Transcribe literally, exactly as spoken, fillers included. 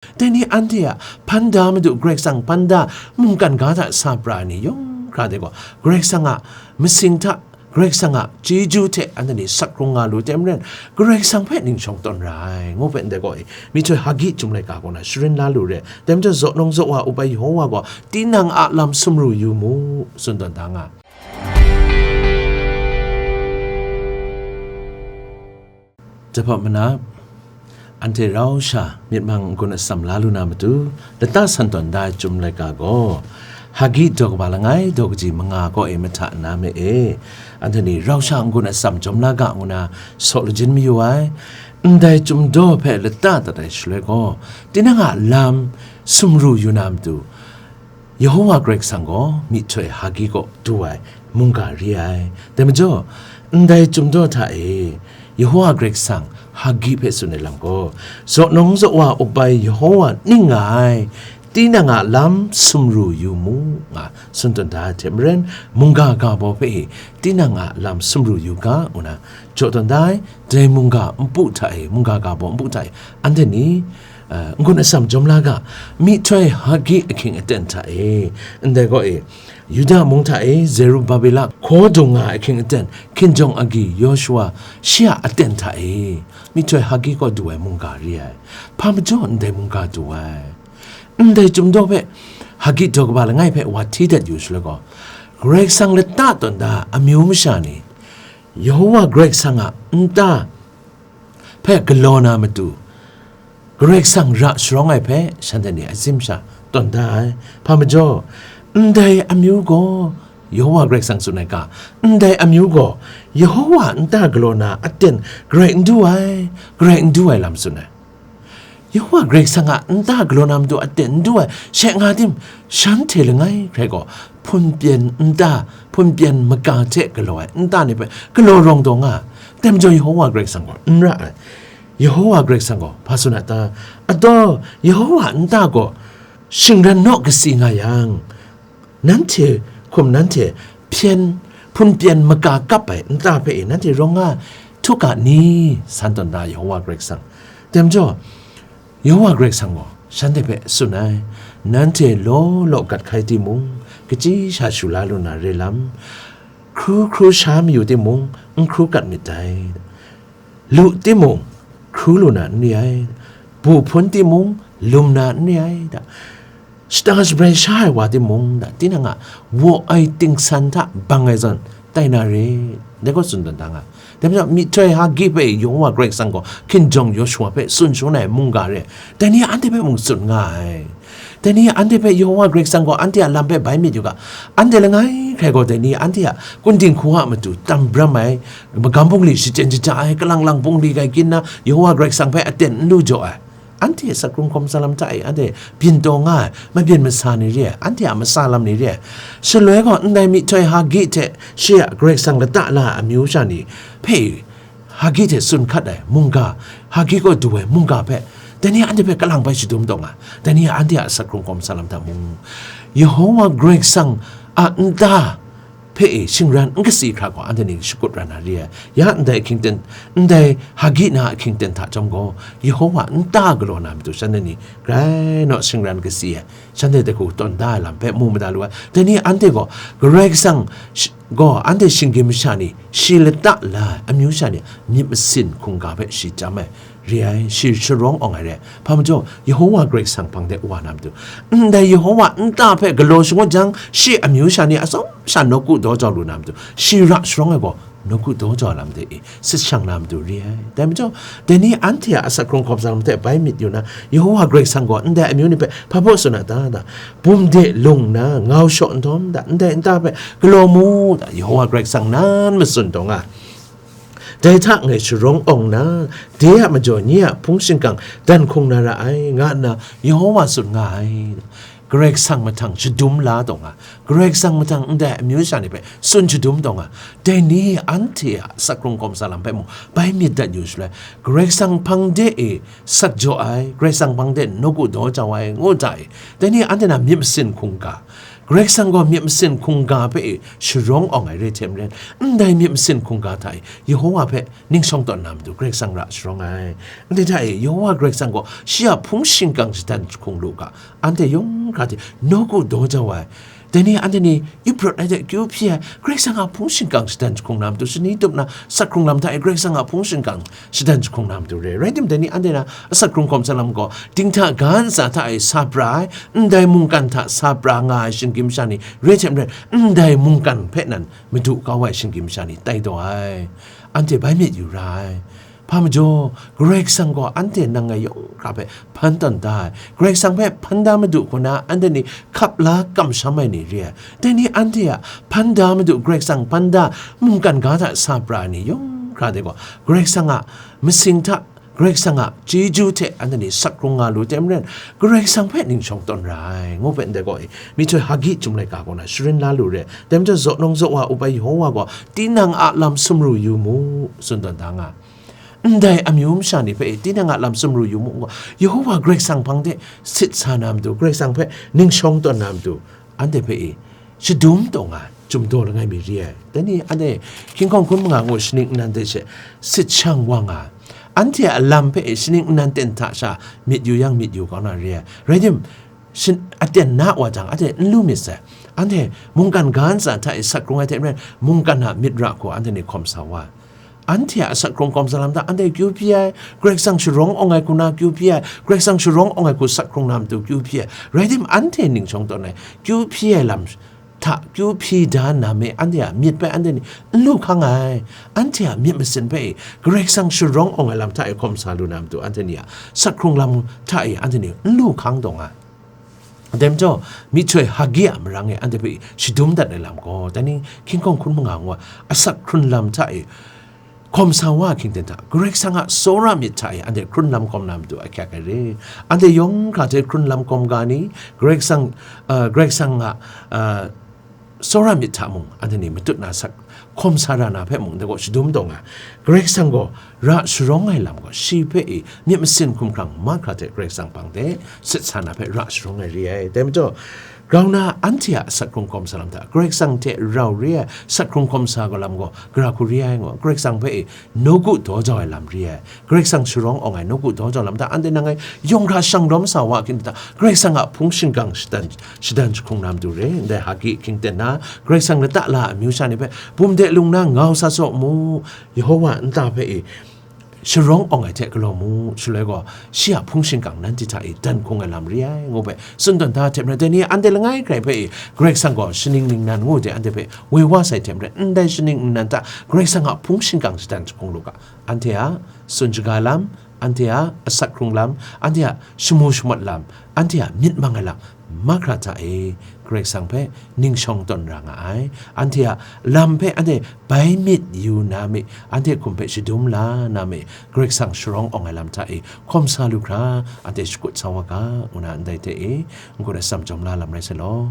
Dai ni anhte a hpan da Madu Karai Kasang hpan da mungkan ga hta sa pra ai ni yawng hkra de gaw, Karai Kasang a masing hta, Karai Kasang a chyeju hte anhte ni sak hkrung nga lu, dai marin Karai Kasang hpe ning shawng tawn ra ai, ngu hpe ndai gaw e, myihtoi Hagi chyum laika kaw na sharin la lu re. Dai majaw, zaw nawng zaw wa up ai Yehova gaw tinang a lam sumru yu mu, tsun tawn da nga. Jahpa manap, anhte rau sha myit mang n-gun atsam la lu na matu, lata san tawn da ai chyum laika gaw, Hagi daw kaba langai daw kaji manga kaw e mahta na me e, anhte ni rau sha n-gun atsam jawm la ga ngu na saw lajin mayu ai. Ndai chyum daw hpe lata dat ai shaloi gaw, tinang a lam sumru yu na matu, Yehova Karai Kasang gaw myihtoi Hagi kaw du ai mungga re ai. Dai majaw, ndai chyum daw hta e, Yehova Karai Kasang Hagi hpe tsun ai lam gaw, zaw nawng zaw wa up ai Yehova ning nga ai, tinang a lam sumru yu mu, nga tsun tawn da ai hte maren, mungga ga baw hpe e tinang a lam sumru yu ga, ngu na jaw tawn da ai. Dai mungga npu hta e, mungga ga baw npu hta e, anhte ni, uh, n-gun atsam jawm la ga, myihtoi Hagi ahkying aten hta e, ndai gaw e, Yuda mung hta e, Zerubabela hkaw dung nga ai ahkying aten, hkinjawng agyi Yawshua shi a aten hta e, myihtoi Hagi kaw du ai mungga re ai. Hpa majaw ndai mungga du ai? Ndai chyum daw hpe, Hagi daw kaba langai hpe wa hti dat yu shaloi gaw, Karai Kasang lata tawn da amyu masha ni, Yehova Karai Kasang a nta hpe galaw na matu, Karai Kasang ra sharawng ai hpe shanhte ni a tsim sha tawn da ai. Hpa majaw, ndai amyu gaw, Yehova Karai Kasang tsun ai ga, ndai amyu gaw, Yehova a nta galaw na aten garai n du ai, garai n du ai lam tsun ai. Yehova Karai Kasang a nta galaw na matu aten n du ai, she nga tim, shanhte langai hkrai gaw, hpun pyen nta, hpun pyen maka hte galaw ai nta ni hpe galaw rawng taw nga, dai majaw Yehova Karai Kasang gaw n ra ai. Yehova Karai Kasang gaw hpa tsun a ta? Ataw, Yehova a nta gaw shingran naw kasi nga yang, nanhte hkum nanhte hpyen, hpun pyen maka kap ai nta hpe e nanhte rawng nga htuk a ni? San tawn da Yehova Karai Kasang. Dai majaw, Yehova Karai Kasang gaw shanhte hpe tsun ai, nanhte law law gat hkai timung, kachyi sha shu la lu na re lam, hkru hkru sha mayu timung, n hkru gat myit dai. Lu timung, hkru lu na n re ai, bu hpun timung, lum na n re ai da, shata shabrai sha ai wa timung da, tinang a waw ai tingsan hta bang ai zawn, tai na re, dai gaw tsun tawn da nga. Dai majaw, myihtoi Hagi hpe Yehova Karai Kasang gaw hkinjawng Yawshua hpe tsun shangun ai mungga re, dai ni anhte hpe mung tsun nga ai. Dai ni anhte hpe Yehova Karai Kasang gaw anhte a lam hpe bai myit yu ga, anhte langai hkrai gaw dai ni anhte a kundin hku a matu tam bram ai, magam bungli shachyen shaja ai, kalang lang bungli grai kyin na, Yehova Karai Kasang hpe aten n lu jaw ai. Anhte a sak hkrung hkawm sa lam hta e, anhte byin taw nga ai, mabyin masa ni re ai, anhte a masa lam ni re ai. Shaloi gaw, ndai myihtoi Hagi hte shi a Karai Kasang lata la ai amyu sha ni hpe Hagi hte tsun hkat ai mungga, Hagi kaw du ai mungga hpe, dai ni anhte hpe kalang bai shadum taw nga, dai ni anhte a sak hkrung hkawm sa lam hta mung, Yehova Karai Kasang a nta hpe e shingran n kasi hkra gaw, anhte ni shakut ran na re ai. Ya ndai ahkying ten, ndai Hagi na ahkying ten hta chyawm gaw, Yehova nta galaw na matu shanhte ni grai naw shingran kasi ai, shanhte dai hku tawn da ai lam hpe mu mada lu ai. Dai ni anhte gaw, Karai Kasang sh-, gaw anhte shinggyim masha ni, shi lata la ai amyu sha ni, myit masin hkungga hpe shi chyam ai re ai, shi sharawng awng ai re ai. Hpa majaw, Yehova Karai Kasang hpang de wa na matu, ndai Yehova nta hpe galaw shangut jang, shi amyu sha ni atsawm sha nawku daw jau lu na matu, shi ra sharawng ai gaw, nawku daw jau ai lam de e, sit shang na matu re ai. Dai majaw, dai ni anhte a asak hkrung hkawm sa lam hte bai myit yu na, Yehova Karai Kasang gaw ndai amyu ni hpe hpa baw tsun a ta, da, bum de lung na, ngau shaw nhtawm, da, ndai nta hpe galaw mu, da, Yehova Karai Kasang nan matsun taw nga. Dai hta ngai sharawng awng na, de a majaw nye a hpung shingkang dan hkung na ra ai, nga nna Yehova tsun nga ai. Karai Kasang mahtang shadum la taw nga, Karai Kasang mahtang ndai amyu sha ni hpe tsun shadum taw nga, dai ni anhte a sak hkrung hkawm sa lam hpe mung bai myit dat yu shaloi, Karai Kasang hpang de e sak jaw ai, Karai Kasang hpang de nawku daw jau ai, ngu hta e, dai ni anhte na myit masin hkungga, Karai Kasang gaw myit masin hkungga hpe e sharawng awng ai re hte maren, ndai myit masin hkungga hta e Yehowa hpe ningshawng tawn na matu Karai Kasang ra sharawng ai. Ndai hta e Yehowa Karai Kasang gaw shi a hpung shingkang shadan jahkung lu ga, anhte yawng hkra hte nawku daw jau ai. Dai ni anhte ni ip rawt ai hte kyu hpyi ai, Karai Kasang a hpung shingkang shadan jahkung na matu, shani tup na asak hkrung lam hta e Karai Kasang a hpung shingkang shadan jahkung na matu re. Rai timung, dai ni anhte na asak hkrung hkawm sa lam gaw, dinghta ga ntsa hta e sa pra ai, ndai mungkan hta sa pra nga ai shinggyim sha ni re hte maren, ndai mungkan hpe nan madu kau ai shinggyim sha ni tai taw ai. Anhte bai myit yu ra ai. Hpa majaw, Karai Kasang gaw anhte nang ngai yawng hkra hpe hpan tawn da ai. Karai Kasang hpe hpan da madu hku na anhte ni hkap la kamsham ai ni re ai. Dai ni anhte a hpan da madu Karai Kasang hpan da mungkan ga hta sa pra ai ni yawng hkra de gaw, Karai Kasang a masing hta, Karai Kasang a chyeju hte anhte ni asak hkrung nga lu hte maren, Karai Kasang hpe ningshawng tawn ra ai, ngu hpe ndai gaw e, myihtoi Hagi chyum laika kaw na sharin la lu re. Dai majaw, zaw nang zaw wa up ai Yehowa gaw tinang a lam sumru yu mu, tsun tawn da nga. Ndai amyu masha ni hpe e tinang a lam sumru yu mu, ngu, Yehowa Karai Kasang hpang de sit sa na matu, Karai Kasang hpe ningshawng tawn na matu, anhte hpe e shadum taw nga ai, chum daw langai mi re ai. Dai ni anhte hkying hkawng hkun manga ngu shaning nnan hte she sit shang wa nga ai. Anhte a lam hpe e shaning nnan ten hta sha myit yu yang myit yu kau na re ai. Rai tim, shin-, aten na wa jang, anhte n lu myit sai. Anhte mungkan ga ntsa hta e asak hkrung ai hte maren, mungkan a myit ra hku anhte ni hkawm sa wa ai. Anhte a asak hkrung hkawm sa lam hta anhte kyu hpyi ai, Karai Kasang sharawng awng ai hku na kyu hpyi ai, Karai Kasang sharawng awng ai hku asak hkrung na matu kyu hpyi ai. Rai tim, anhte ningshawng tawn ai, kyu hpyi ai lam hta kyu hpyi da nna me, anhte a myit hpe anhte ni n lu hkang ai. Anhte a myit masin hpe e Karai Kasang sharawng awng ai lam hta e hkawm sa lu na matu, anhte ni a asak hkrung lam hta e anhte ni n lu hkang taw nga ai. Dai majaw, myihtoi Hagi a marang e anhte hpe shadum dat ai lam gaw, dai ni hkying hkawng hkun manga ngu ai asak hkrun lam hta e hkawm sa wa ai hkying ten hta, Karai Kasang a tsawra myit hta e anhte hkrun lam hkawm na matu ahkyak ai re. Anhte yawng hkra hte hkrun lam hkawm ga ni, Karai Kasang, uh, Karai Kasang a, uh, tsawra myit hta mung anhte ni matut na asak hkawm sa ra na hpe mung dai gaw shadum taw nga ai. Karai Kasang gaw ra sharawng ai lam gaw, shi hpe e myit masin hkumhkrang mahkra hte Karai Kasang hpang de sit sa na hpe ra sharawng ai re ai. Dai majaw, grau na anhte a asak hkrung hkawm sa lam hta, Karai Kasang hte rau re ai asak hkrung hkawm sa gaw lam gaw, gara hku re ai ngu, Karai Kasang hpe e nawku daw jau ai lam re ai. Karai Kasang sharawng awng ai nawku daw jau lam hta anhte nang ngai yawng hkra shang rawm sa wa hkying hta, Karai Kasang a hpung shingkang shadan, shadan jahkung na matu re. Ndai Hagi hkying ten na, Karai Kasang lata la ai amyu sha ni hpe, bum de lung na ngau sa saw mu, Yehowa nta hpe e sharawng awng ai hte galaw mu, shaloi gaw shi a hpung shingkang nanhte hta e dan hkung ai lam re ai, ngu hpe tsun tawn da hte maren, dai ni anhte langai hkrai hpe e Karai Kasang gaw shaning ningnan ngu de anhte hpe woi wa sai hte maren, ndai shaning ningnan hta Karai Kasang a hpung shingkang shadan jahkung lu ga, anhte a tsun shaga lam, anhte a asak hkrung lam, anhte a shamu shamawt lam, anhte a myit mang ai lam, mahkra hta e Karai Kasang hpe ningshawng tawn ra nga ai. Anhte a lam hpe anhte bai myit yu na me, anhte hkum hpe shadum la na me, Karai Kasang sharawng awng ai lam hta e hkawm sa lu hkra, anhte shakut sa wa ga, ngu na ndai hte e, n-gun atsam jawm la lam rai sai law.